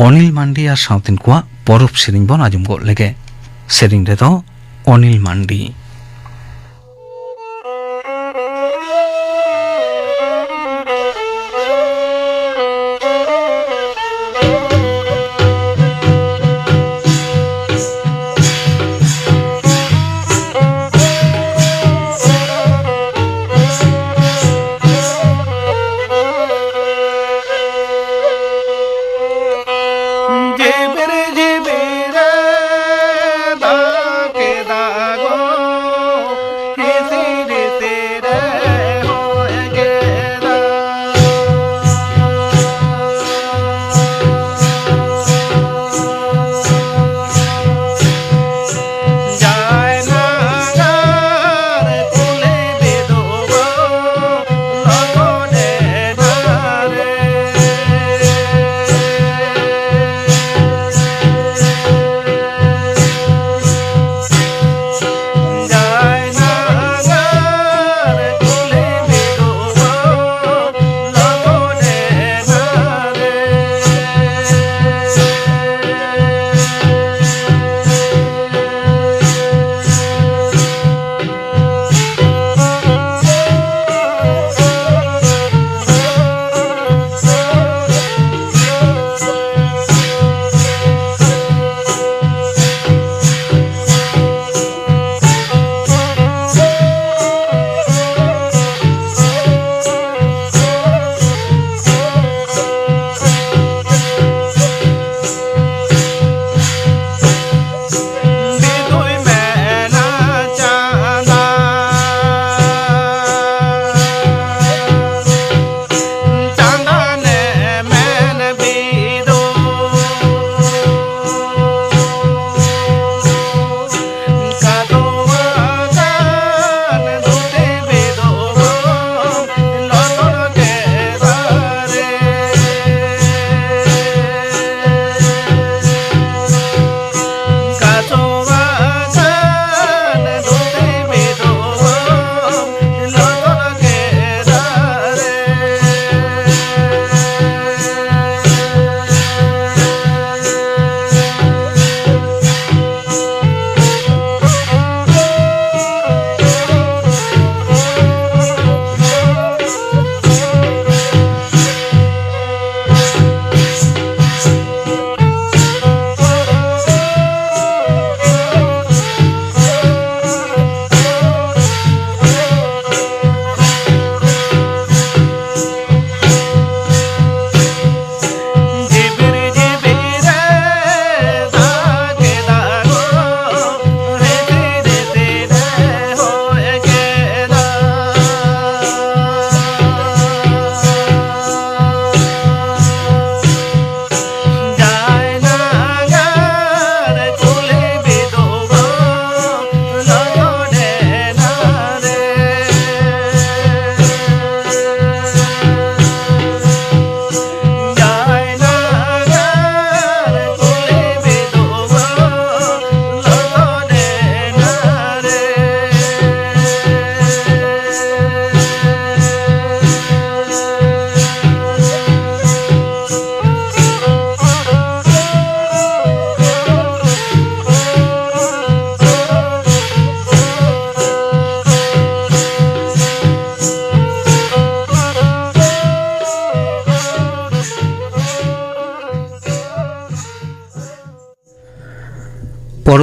ᱚᱱᱤᱞ ᱢᱟᱱᱰᱤ ᱟᱨ ᱥᱟᱶᱛᱮᱱ ᱠᱚᱣᱟᱜ ᱯᱚᱨᱚᱵᱽ ᱥᱮᱨᱮᱧ ᱵᱚᱱ ᱟᱸᱡᱚᱢ ᱜᱚᱫ ᱞᱮᱜᱮ᱾ ᱥᱮᱨᱮᱧ ᱨᱮᱫᱚ ᱚᱱᱤᱞ ᱢᱟᱱᱰᱤ᱾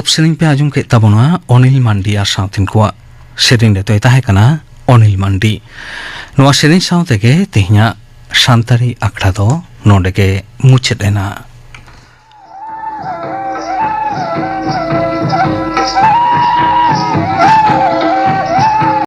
ᱥᱮᱨᱮᱧ ᱯᱮ ᱟᱸᱡᱚᱢ ᱠᱮᱫ ᱛᱟᱵᱚᱱᱟ ᱚᱱᱤᱞ ᱢᱟᱱᱰᱤ ᱟᱨ ᱥᱟᱶᱛᱮᱱ ᱠᱚᱣᱟᱜ ᱥᱮᱨᱮᱧ ᱨᱮᱫᱚᱭ ᱛᱟᱦᱮᱸ ᱠᱟᱱᱟ ᱚᱱᱤᱞ ᱢᱟᱱᱰᱤ᱾ ᱱᱚᱣᱟ ᱥᱮᱨᱮᱧ ᱥᱟᱶ ᱛᱮᱜᱮ ᱛᱮᱦᱮᱧᱟᱜ ᱥᱟᱱᱛᱟᱲᱤ ᱟᱠᱷᱲᱟ ᱫᱚ ᱱᱚᱰᱮ ᱜᱮ ᱢᱩᱪᱟᱹᱫ ᱮᱱᱟ᱾